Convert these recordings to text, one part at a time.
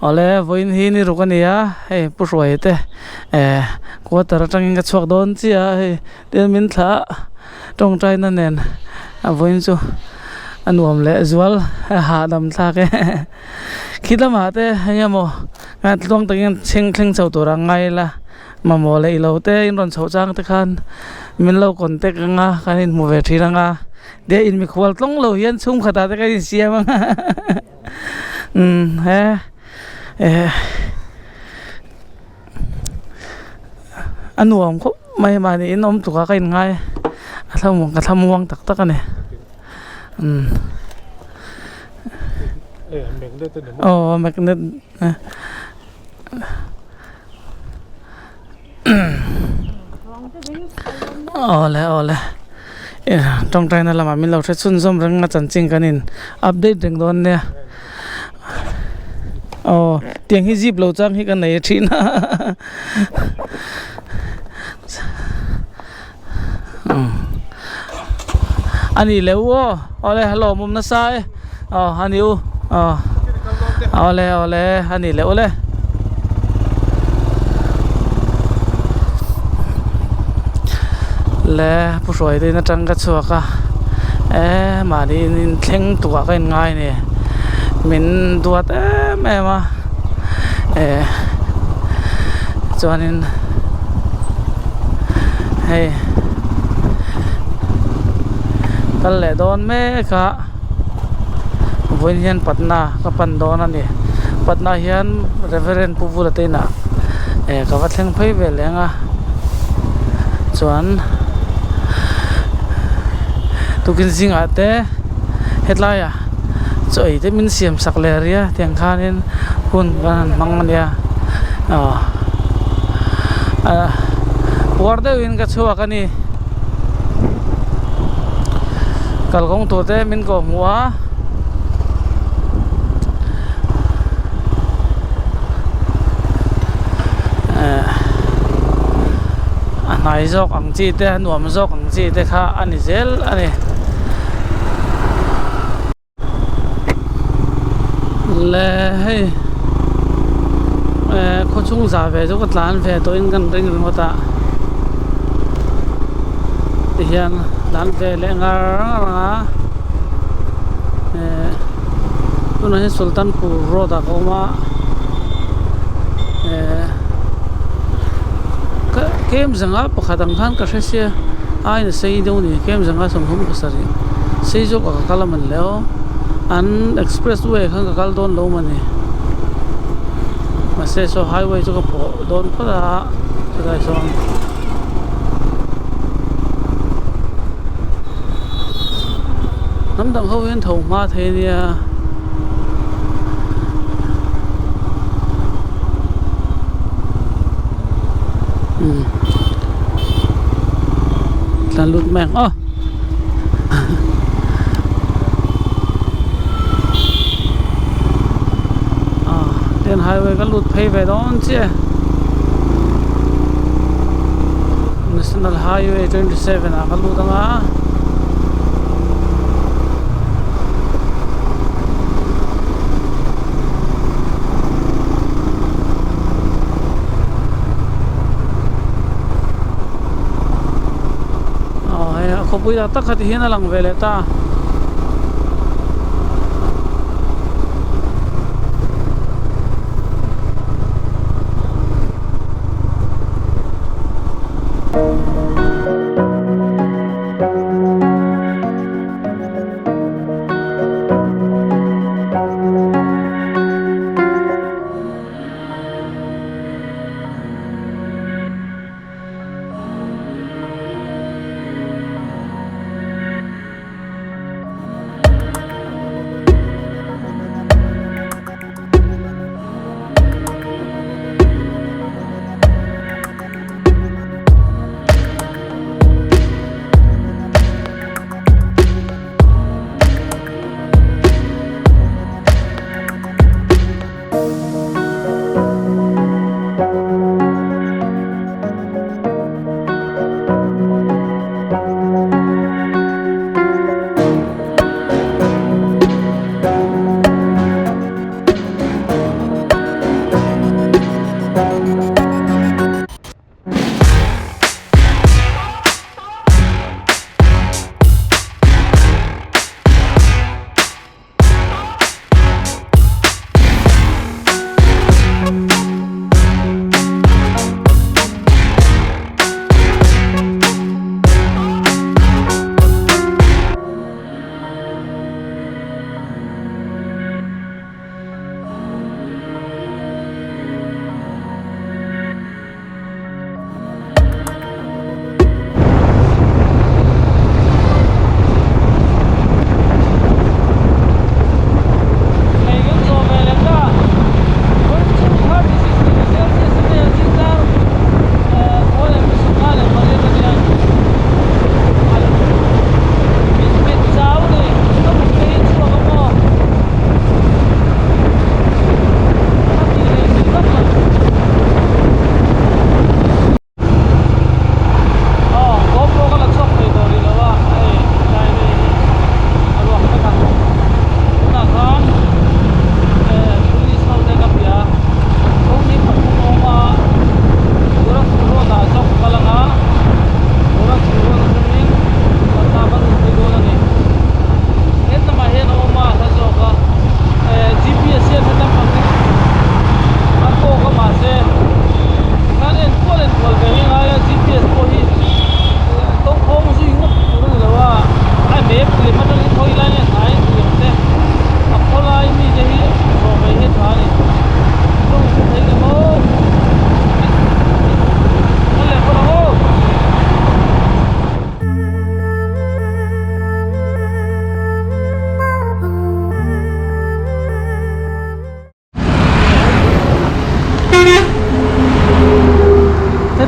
Awle vawiin hi ni ruk a ni a hei Pu Hruaia te eh quarter atangin ka chhuak dawn chiah a hei tin min thlah tawngtaina nen a vawiin chu a nuam leh zual a hahdam thlak e khi lamah te eng emaw tluang takin thleng thleng chho tur ang ngai ila mamawh leh ilo te in rawn chhoh chang te khan min lo contact ang a kan inhmu ve thin ang a de in mikhual tlawng lo hian chhungkhatah te kan insiam ang a umm he eh a nuam khawp mai mahni in awm tlukah ka inngai a thlamuang ka thlamuang tak tak a ni umm aw magnet Awle awle tawngtaina lamah min lo hre chhunzawm reng a chanchin kan in update reng dawn nia aw tiang hi zip lo chang hi ka nei thin a a ni leh u aw awle lawmawm nasa e aw a ni u aw awle awle a ni leh ule le pu hruai te in atang ka chhuak a e mahni in in thleng tukah ka in ngai a ni min duat em em a eh chuanin hei kal leh dawn mek a vawiin hian patna ka pan dawn a ni patna hian reverend pu vula te inah eh ka va thleng phei ve leng a chuan tukin zingah te hetlaiah chaw ei te min siam sak leh rih a tiang khanin hun kan han hmang a nia aw puar deuhin ka chhuak a ni kalkawng tur te min kawh hmuh a eh a hnai zawk ang chi te a nuam zawk ang chi te kha a ni zel a ni. Le hei eh khaw chhung zah ve chu ka tlan ve tawh in kan ring ringawt a tihian tlan ve leh ngar ngar ang a eh tunah hian sultanpur road ah ka awm a eh kem zanga pakhat ang khan ka hre sia ain a sei deuh a ni kem zanga 30 pasarih sei zawk ah ka kal a man le aw an express way khan ka kal dawn lo mawni mahse saw highway chu ka pawh dawn phawt a chulai sawn hnam dang ho hian tho hma thei a nia. Tlan lut mai ang aw. Tin highway ka lut phei ve dawn chiah e national highway 27 ah ka lut anga aw hei a khawpui tak tak kha ti hian a lang ve leh ta.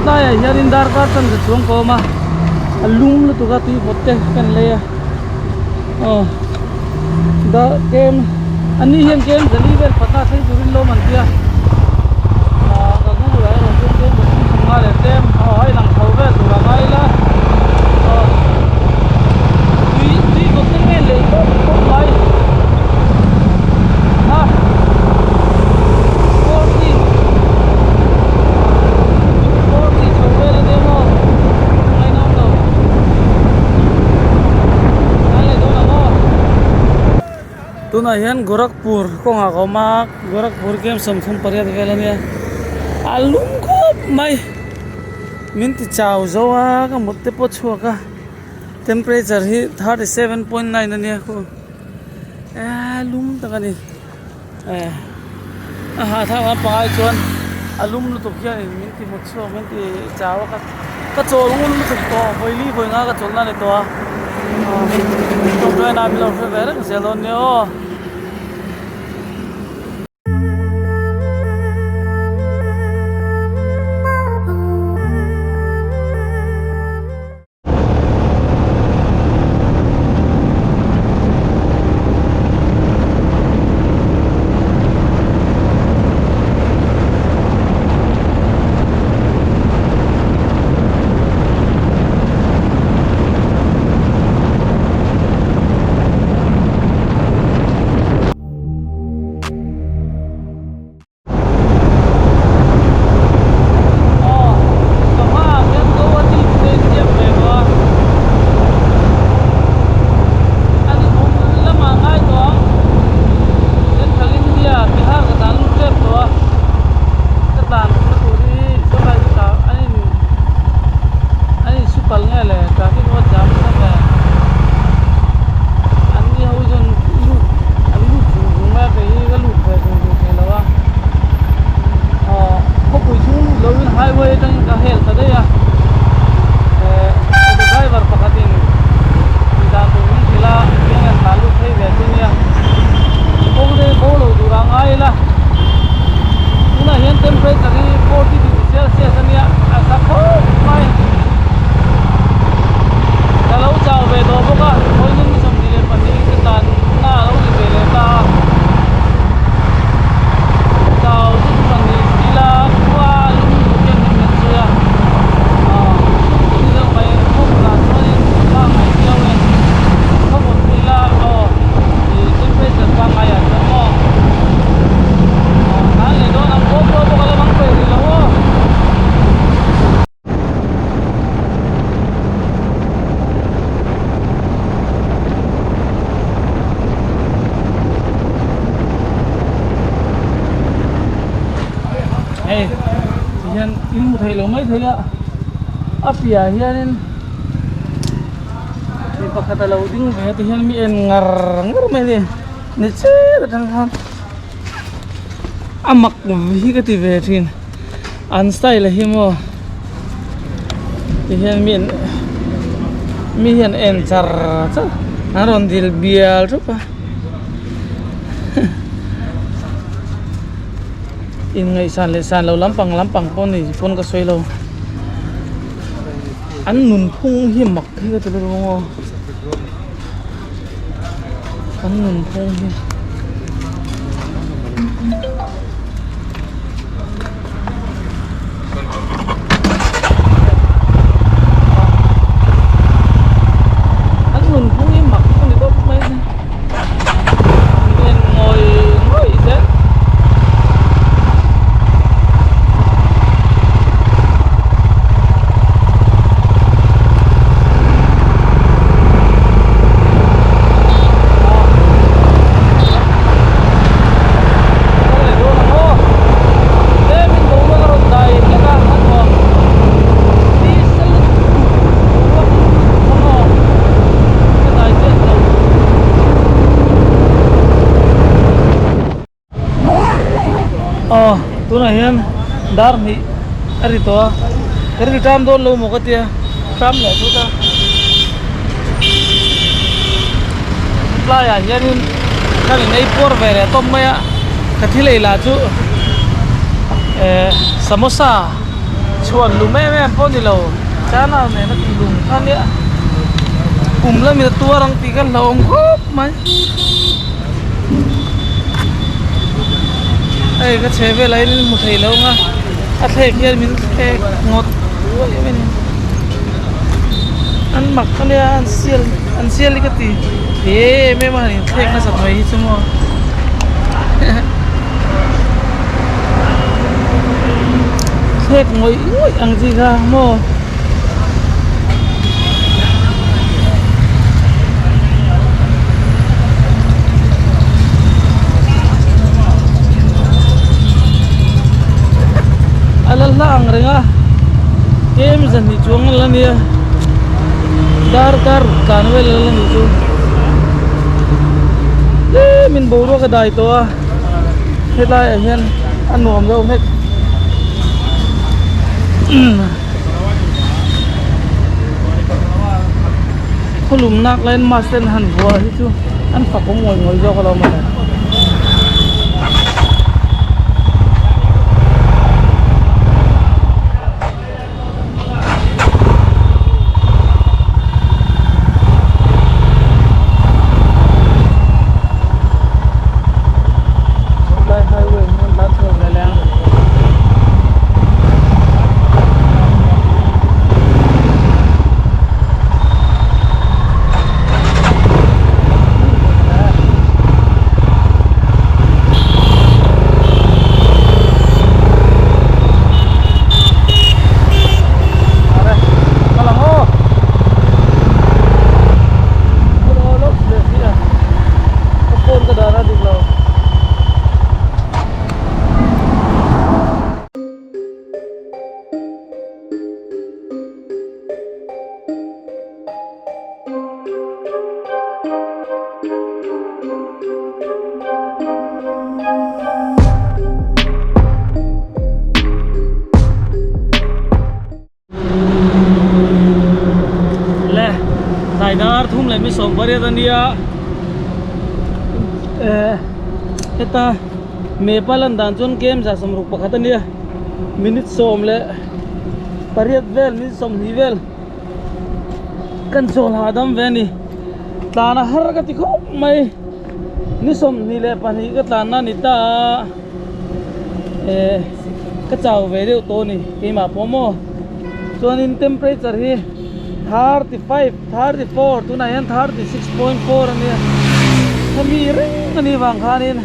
Hetlaiah hianin darkar chanve chuang ka awm a, a lum lutuk a tui vawt te ka en lei a, aw dar kem a ni hian kem zali vel phatna thleng turin lawm an tia, ah ka google ah erawh chuan kem pathum sawmnga leh tlem aw a inang chho vel tur a ngai ila, aw tui tui vawt te nge lei tawp tawp mai a 40 40 chho vel a nia maw ngainawm lo an leh dawn ang aw tunah hian Gorakhpur kawngah ka awm a Gorakhpur camp 38 vel a nia a lum khawp mai min ti chau zo a ka mut te pawh chhuak a temperature hi 37.9 a nia khu eee lum tak a ni eh a hahthlak lampang ai chuan a lum lutuk hianin min ti mut chhuak min ti chau a ka chawl ngun lutuk tawh vawi li vawi nga ka chawlh na ni tawh a tawngtaina min lo hre ve reng zel dawn nia aw. Aw sangha ah hian Guwahati te inziak ve tawh a a ni thum lamah ngai tawh ang Central India Bihar ka tlan lut tep tawh a ka tlan na tur hi sawlai chu tah an in an in su pal nge le traffic road jam nasa ve an ni ho chuan lut an lut zung zung mai a kei hi ka lut ve zung zung thei lo a aw khawpui chhung lut lo in highway atangin ka hel ta daih a eh auto driver pakhatin tih dan tur min hrilh a tiang hian tlan lut phei ve chu nia kawng te bo lo tur ah ngai ila tunah hian temperature hi 40 degree celsius ania a za khawp mai ka lo chau ve tawh bawk a vawiin ni 22 ka tlan na a lo ni ve leh ta a chau chu chuan ni ila khua lum duh hian min men zui a aw ni deuh mai khawpui ah chuanin pangngai viau e khawpui ila aw ih temperature pangngai ah chuan maw aw tlan leh dawn ang pawh pawh bawk a la bang peih rih lo aw. Hei ti hian in hmu theih lo mai thei a a piah hianin mi pakhat a lo ding ve a ti hian mi en ngar ngar mai a ni ni chet atang khan a mak hi ka ti ve thin. An style hi maw ti hian mi an mi hian en char char an rawn dil bial thup a inngaihsan leh san lo lampang lampang pawh ni pawn ka sawi lo an nunphung hi mak hi ka ti lutuk ang aw an nunphung hi. An nunphung hi mak a ni dawt mai a ni en ngawih ngawih zel. Aw tunah hian dar hnih a ri tawh a ka ri ṭam dawn lo maw ka tia ṭam leh thut a tlaiah hianin kan in ei puar ve leh tawp mai a ka thil ei lah chu eh samosa. Chhuan lum em em pawh ni lo chana nen a tih lum kha nia kum lamin a tuar ang tih kha hlauhawm khawp mai hei ka chhe velah hian in hmu thei lo ang a a thlek hian min thlek ngawt uaih mai a ni an mak a nia an sial an sial hi ka ti em em a han inthlek nasat mai hi chu maw. Thlek ngawih ngawih ang chi kha maw. A la hla ang reng a tlem zahnih chuang a la nia darkar tlan vel a la nih chu tlemin boruak a dai tawh a. Helai ah hian a nuam deuh hlek khawlum nak laiin mask te an han vuah hi chu an fak awm ngawih ngawih zawk alawm mawle. Lai highway hi an tlan chhuak ve leh a. Le tlai dar thum leh mi sawm pariat a nia eh heta map a lan dan chuan kem za sawmruk pakhat a nia minute sawm leh pariat vel minute sawmhnih vel kan chawl hahdam ve a ni tlan a har ka ti khawp mai ni 22 ka tlanna a ni ta a eh ka chau ve deuh tawh a ni keimah pawh maw chuanin temperature hi 35 34 tunah hian 36.4 a nia hemi reng a nih vang khanin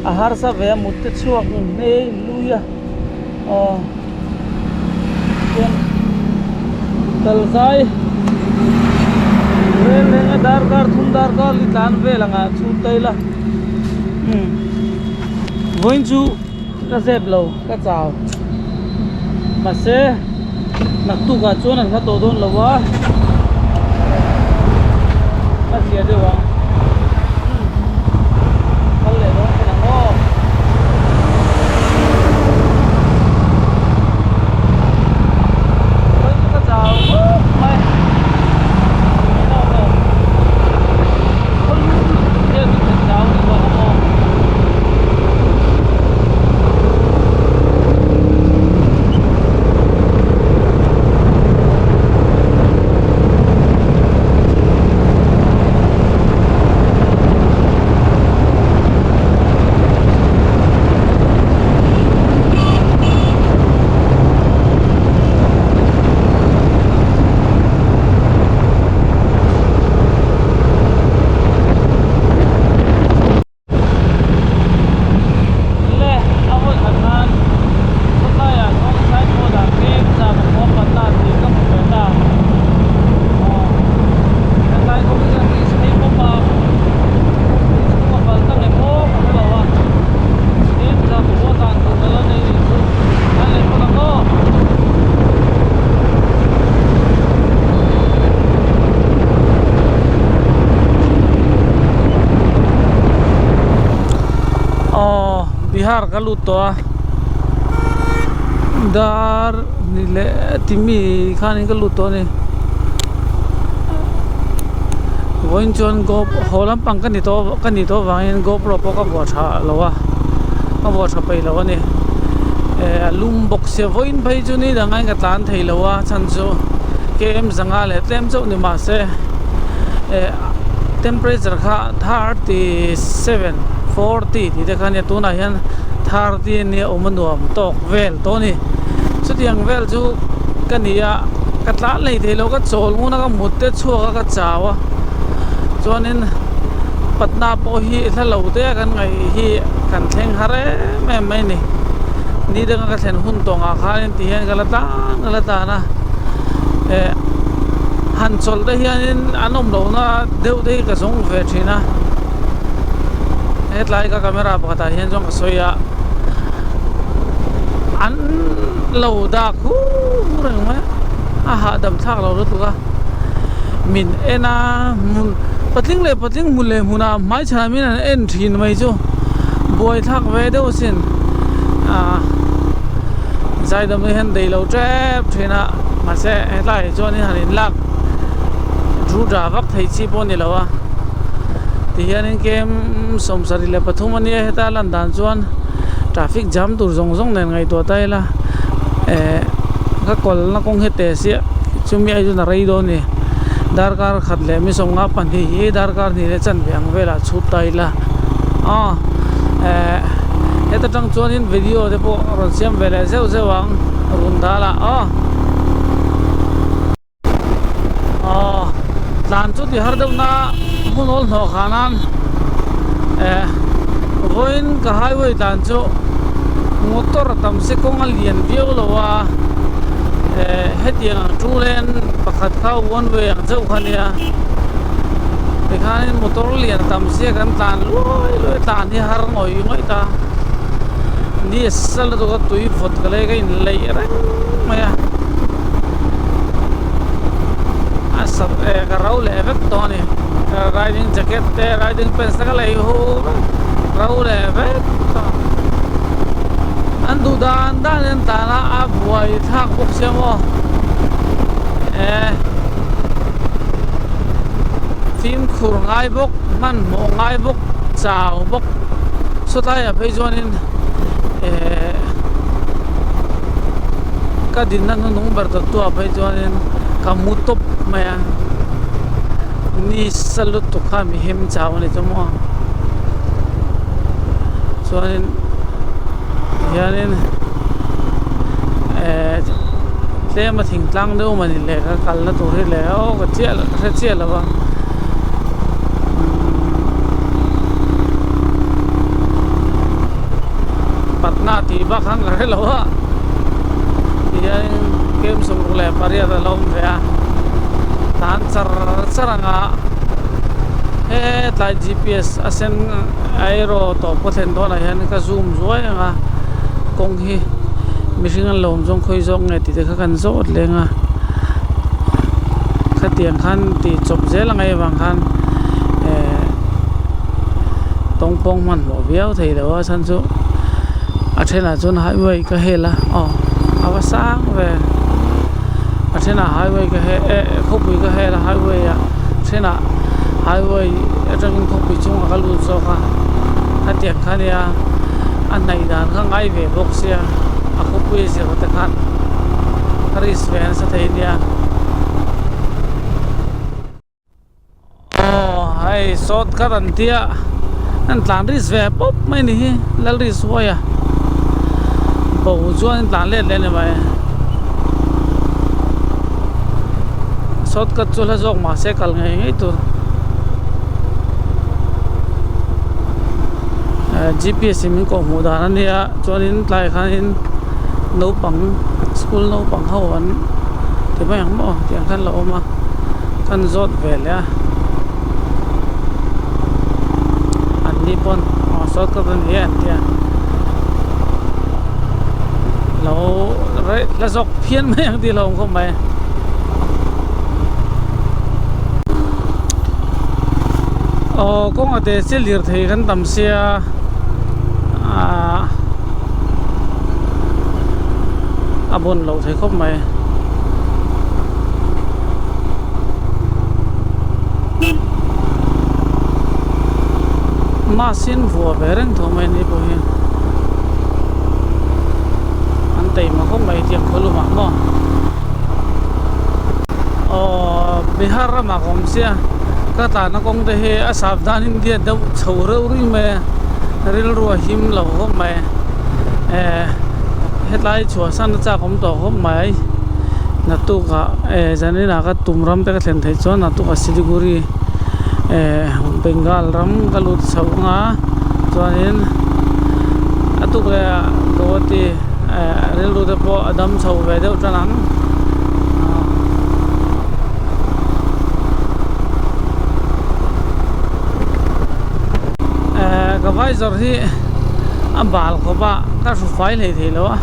a harsa ve a mut te chhuak hnei lui a aw. Chuan kal zai rel leng a darkar thum darkar li tlan vel ang ah chhut ta ila umm vawiin chu ka zep lo ka chau mahse naktuk ah chuan an hla tawh dawn lo a a zia deuh ang umm kal leh dawn khan ang aw. Le a vawi khat nan khawtlaiah chuan signboard ah kem cham a khawm patna tih ka hmu ve ta aw hetlai kawng hi chuan risk phei pawp a risk pawp a kal ta ngem aw ka hre lo a kem cham a khawm dan tur ka la nei nih chu an leh phawt ang aw. Aw Bihar ka lut tawh a dar ni leh timi khanin ka lut tawh a ni vawiin chuan go haw lampang ka ni tawh ka nih tawh avangin go pro pawh ka vuah tha lo a ka vuah tha peih lo a ni. Eh a lum bawk sia vawiin phei chu ni dang aiin ka tlan thei lo a chhan chu km zanga leh tlem chauh ni mahse eh temperature kha 37 40 tih te kha ania tunah hian 30 ania awm a nuam tawk vel tawh a ni chutiang vel chu ka ni a ka tlan hlei thei lo ka chawl ngun a ka mut te chhuak a ka chau a chuanin patna pawh hi hla lo te a kan ngaih hi kan thleng har em em mai a ni ni danga ka thlen hun tawngah khanin ti hian ka la tlan ka la tlan a eh han chawlh te hianin an awm lohna deuh te hi ka zawng ve thin a hetlai ka camera pakhatah hian chuan ka sawi a an lo dak hur hur reng mai a a hahdam thlak lo lutuk a min en a hmun patling leh patling hmun leh hmunah hmaichhanah min han en thin mai chu buai thlak ve deuh asin ah zaidam hi hian dei lo tep thin a mahse hetlai ah chuan han in lak thu tha vak thei chi pawh a ni lo a tihianin kem 73 ania heta lan dan chuan traffic jam tur zawng zawng nen ngaihtuah ta ila eh ka kawlna kawng hi teh siah chumi ai chuan a rei dawn a ni darkar khat leh mi 52 hi darkar hnih leh chanve ang velah chhut ta ila aw eh heta tang chuanin video te pawh rawn siam ve leh zeuh zeuh ang run dalah aw. Aw tlan chu ti har deuh na hmun awl hnawh khan an eh vawiin ka highway tlan chu motor a tam si kawng a lian viau lo a eh hetiang ang two lane pakhat kha one way ang chauh kha a nia tikhanin motor lian a tam sia kan tlan luai luai tlan hi har ngawih ngawih ta ni a sal lutuk a tui vawt ka lei ka inleih reng mai a. A sat eh ka ro leh vek tawh a ni riding jacket te riding pants te ka lei hu vek ro leh vek tawh an duh dan dan in an tlan a a buai thlak bawk sia maw eh fimkhur ngai bawk hmanhmawh ngai bawk chau bawk sawtlai ah phei chuanin eh ka dinna hnuhnung ber dawt tu ah phei chuanin ka mu tawp mai a nisa lutuk kha mi him chau a ni chu maw chuanin hianin eh tlem a thingtlang deuh mawni le ka kalna tur hi le aw ka chiah ka hre chiah lo va Patna tih bak khan ka hre lo a. Tihianin kem 68 a lo awm ve a tan char char ang a hetlai gps a sen arrow tawp ka thlen dawnah hian ka zoom zuai ang a kawng hi mihring an lo awm zawng khawi zawk nge tih te kha kan zawt leng a khatiang khan tih chawp zel ang avang khan eh tawngpawng hmanhmawh viau thei lo a chhan chu a thenah chuan highway ka hel a aw a va sang ve a thenah highway ka hel eh khawpui ka hel a highway ah thenah highway atangin khawpui chungah ka lut zawk a hetiang kha nia a hnaih dan kha ngai ve bawk sia a khawpui a zir te khan ka risk ve nasa thei nia. Aw hei sawt khat an tia an tlan risk ve pawp mai ni hi lal risk huai a bo chuan an tlan let leh a ni mai sawt khat chu hla zawk mahse kal ngei ngei tur eh gps in min kawh hmuh dan a nia chuanin tlaiah khanin naupang school naupang ho an ti mai ang maw tiang khan lo awm a. Kan zawt ve leh a an ni pawn aw sawt ka ni e an tia lo reh la zawk phian mai ang tih hlauhawm khawp mai aw kawngah te chi lirthei kan tam sia ahh a bawn loh thei khawp mai. Mask in vuah ve reng tho mai a ni pawh hi. ramah ka awm sia ka tlanna kawng te hi a sap dan India deuh chho reuh rih mai a rilru a him lo khawp mai eh hetlai chhuahsan a chak awm tawh khawp mai naktukah eh zaninah ka tum ram te ka thlen theih chuan naktukah Siliguri eh Bengal ram ka lut chho ang a chuanin a tuk leh ah Guwahati eh rilru te pawh a dam chho ve deuh tan ang. Eh ka visor hi a bal khawp a ka hru fai hlei thei lo a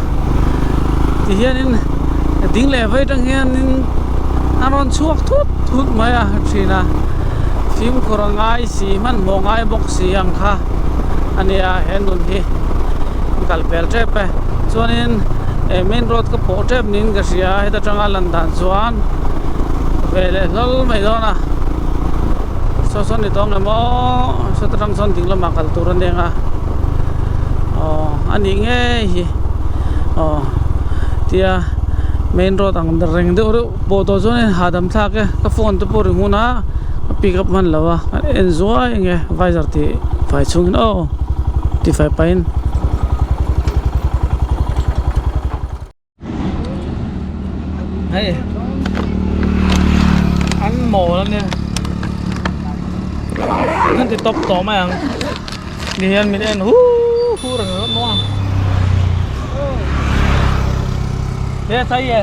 tihianin ding leh vei atang hianin a rawn chhuak thut thut mai a thin a fimkhur a ngai si hmanhmawh ngai bawk si ang kha a nia he nun hi kal pel tep e chuanin eh main road ka pawh tep niin ka hria a heta tanga lan dan chuan ve leh hlawl mai dawn a saw sawn ni tawng emaw sawta tang sawn ding lamah kal tur a ni ang a aw a nih ngei hi aw tia main road ang reng deuh reuh pawh tawh chuan in hahdam thlak e ka phone te pawh ri hmun a ka pick up hman lo a ka en zuai enge visor tih fai chhungin aw tifai pahin. Hei an mawl a nia an ti tawp tawh mai ang ni hian min en hu hu reng ringawt maw a ye chaih e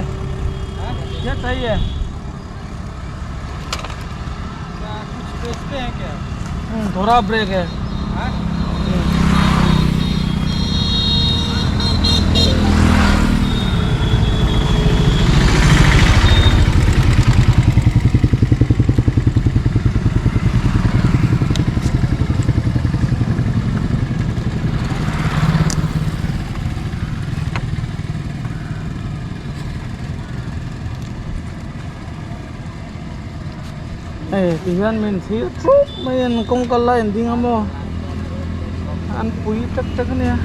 ye chaih e Thora break e. Hei ti hian min thlir thup mai a kawng kal lai an ding a maw an pui tak tak a nia.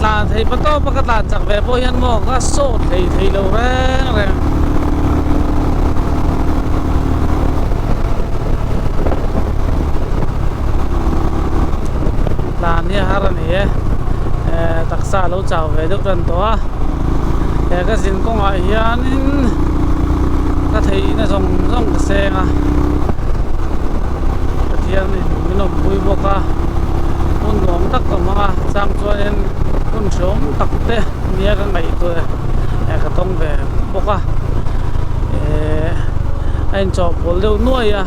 Tlan thei pa tawp a ka tlan chak ve pawh hian maw ka sawt hlei thei lo reng reng. Tlan hi a har a ni e eh taksa a lo chau ve deuh tan tawh a he ka zin kawngah hianin ka theihna zawng zawng ka seng a Pathianin min awmpui bawk a hun nuam tak ka hmang a chang chuanin hun hreawm tak te nia ka ngaihtuah eh ka tawng ve bawk a eh a inchawhpawl deuh nuai a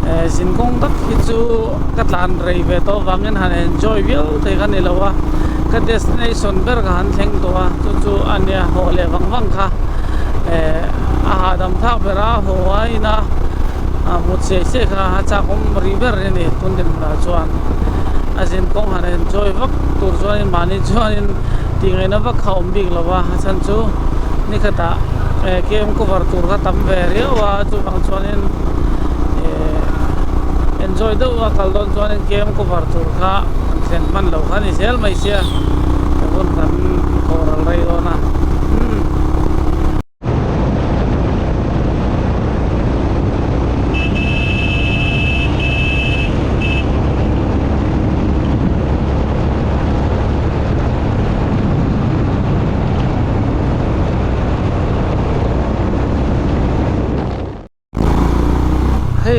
eh zin kawng tak hi chu ka tlan rei ve tawh avangin han enjoy viau thei kha ni lo a ka destination ber ka han thleng tawh a chu chu a nia haw leh vang vang kha eh a hahdam thlak ber a haw a ina a mut chiai chiai kha a chak awm rih ber a ni tun dinhmunah chuan a zin kawng han enjoy vak tur chuanin mahni chuanin tih ngaihna vak kha a awm bik lo a a chhan chu ni khatah eh km cover tur kha tam ve riau a chuvang chuanin eh enjoy deuh a kal dawn chuanin km cover tur kha an thlen hman lo kha a ni zel mai sia hun kan khawhral rei dawn a umm.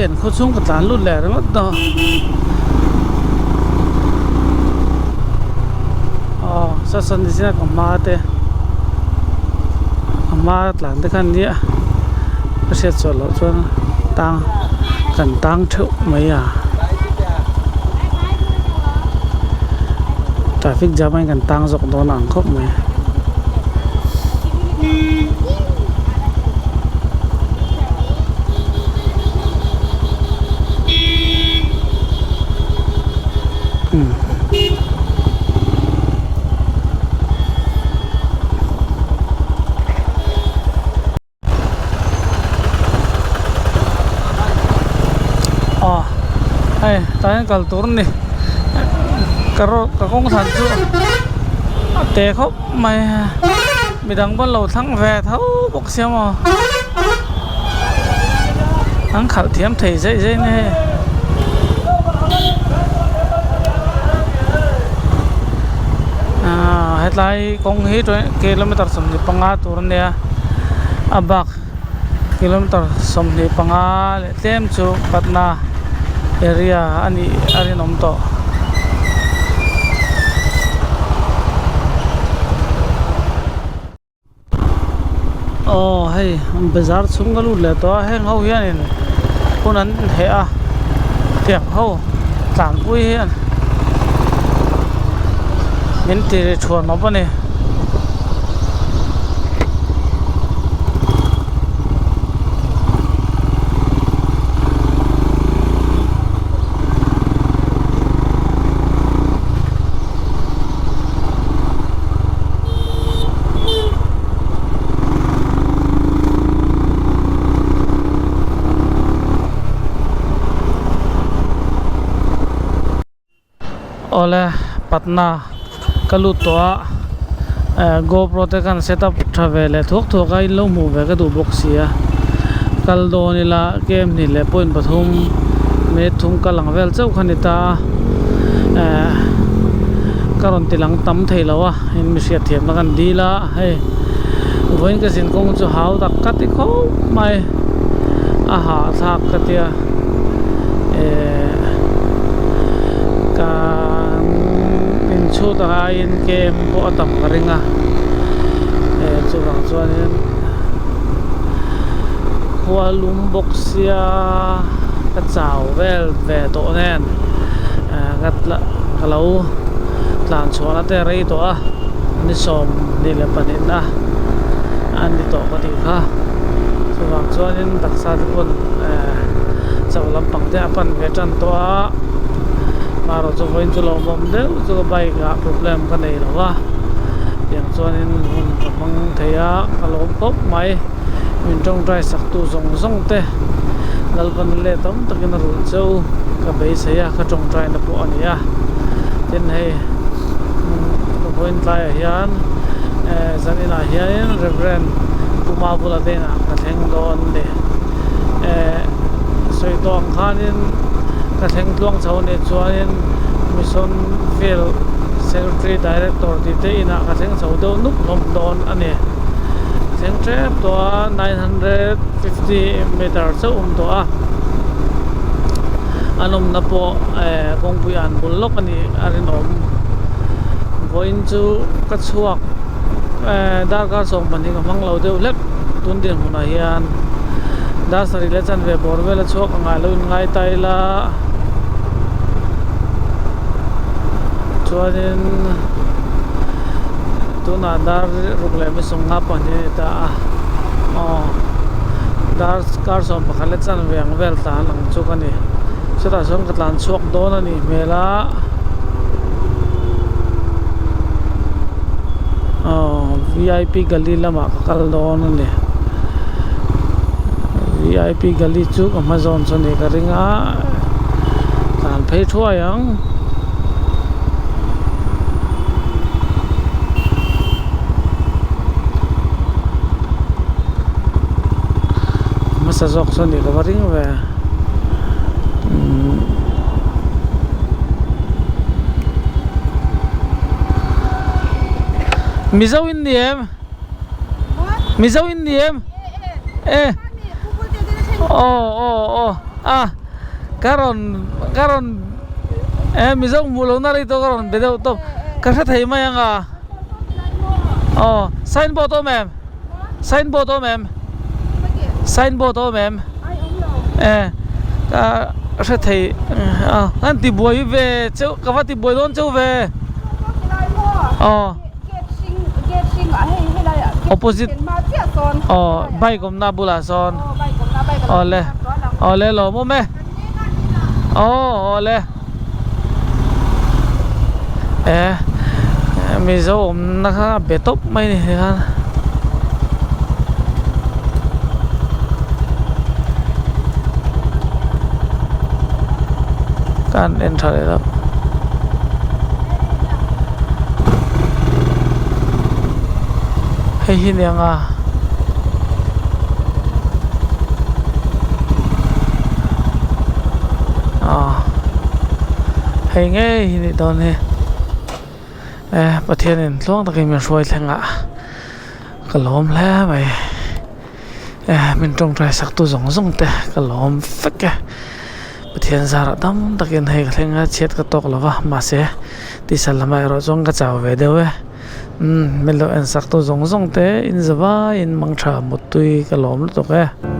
Hei an khaw chhung ka tlan lut leh ringawt dawn aw saw saw ni zia ka hma te ka hma tlan te khan nia ka hriat chhuah loh chuan tang kan tang theuh mai a traffic jam ah hian kan tang zawk dawn ang khawp mai. Aw hei tah hian kal tur a ni ka road ka kawng thlan chu a te khawp mai a midang pawn lo thlang ve tho bawk sia maw an khalh thiam thei zeih zeih a ni hei. Aaa hetlai kawng hi kilometer 25 tur a nia a bak kilometer 25 leh tlem chu Patna area a nih a rinawm tawh. Aw hei bazar chhung ka lut leh tawh a heng ho hianin hun an heh a tiang ho tlanpui hian min ti ri thuan awp a ni. Awle Patna ka lut tawh a eh GoPro te khan set up tha ve leh thuak thuak a in lo hmuh ve ka duh bawk si a kal dawn ila kem hnih leh point pathum minute thum kal ang vel chauh kha ni ta a eh ka rawn ti lang tam thei lo a in mi hriat thiam na kan dil a hei vawiin ka zin kawng chu hau tak ka ti khawp mai a hahthlak ka tia eh kan inchhut ang aiin kem pawh a tam ka ring a eh chuvang chuanin khua lum bawk sia ka chau vel ve tawh nen eh ka ka lo tlan chhuahna te a rei tawh a ni 22 na a ni tawh ka tih kha chuvang chuanin taksa te pawn eh chauh lampang te a pan ve tan tawh a marawh chu vawiin chu lawmawm deuh chu ka bike ah problem ka nei lo va tiang chuanin hun ka hmang thei a ka lawm khawp mai min tawngtai sak tu zawng zawng te Lalpan leh tam takin a rulh cheu ka beisei a ka tawngtai na pawh a ni a tin hei vawiin tlaiah hian eh zan inah hianin Reverend Puma bula te inah ka thleng dawn a ni eh sawi tawh ang khanin ka thleng tluang chho a nih chuanin Mission Field Secretary Director tih te inah ka thleng chho deuh nuk hlawm dawn a ni thleng tep tawh a 950 meter chauh awm tawh a an awmna pawh eh kawngpui an bul lawk a nih a rinawm vawiin chu ka chhuak eh darkar 12 ka hmang lo deuh hlek tun dinhmunah hian dar sarih leh chanve bawr vel a chhuak ang ah lo inngai ta ila chuanin tunah dar ruk leh mi sawmnga pahnih a ni ta a aw dar kar 11 leh chanve ang vel tlan ang chu ka ni chutah chuan ka tlan chhuak dawn a nih hmel a aw V I P gali lamah ka kal dawn a ni V I P gali chu ka hma zawn chu a nih ka ring a tlan phei thuai ang. Hmasa zawk chu a nih ka va ring ve umm Mizo in ni em? Mizo in ni em? E aw aw aw. A ka rawn ka rawn eh mizo hmuh lohna rei tawh ka rawn be deuh tawp ka hre thei mai ang a aw signboard awm em signboard awm em signboard awm em eh ka hre thei a ka ti buai ve cheu ka va ti buai dawn cheu ve aw opposite aw bike awmna bulah sawn awle awle lawm awm e aw awle eh mizo awmna kha a be tawp mai a ni tikhan. Ka han en tha leh deuh. Hei hi nia nga. Aw hei ngei hi nih dawn hi eh Pathianin tluang takin min hruai thleng ah ka lawm hle mai eh min tawngtai sak tu zawng zawng te ka lawm vek e Pathian zarah tam takin hei ka thleng a chhiat ka tawk lo va mahse tisa lamah erawh chuan ka chau ve deuh e umm min lo en sak tu zawng zawng te in za vaiin mangtha muttui ka lawm lutuk e.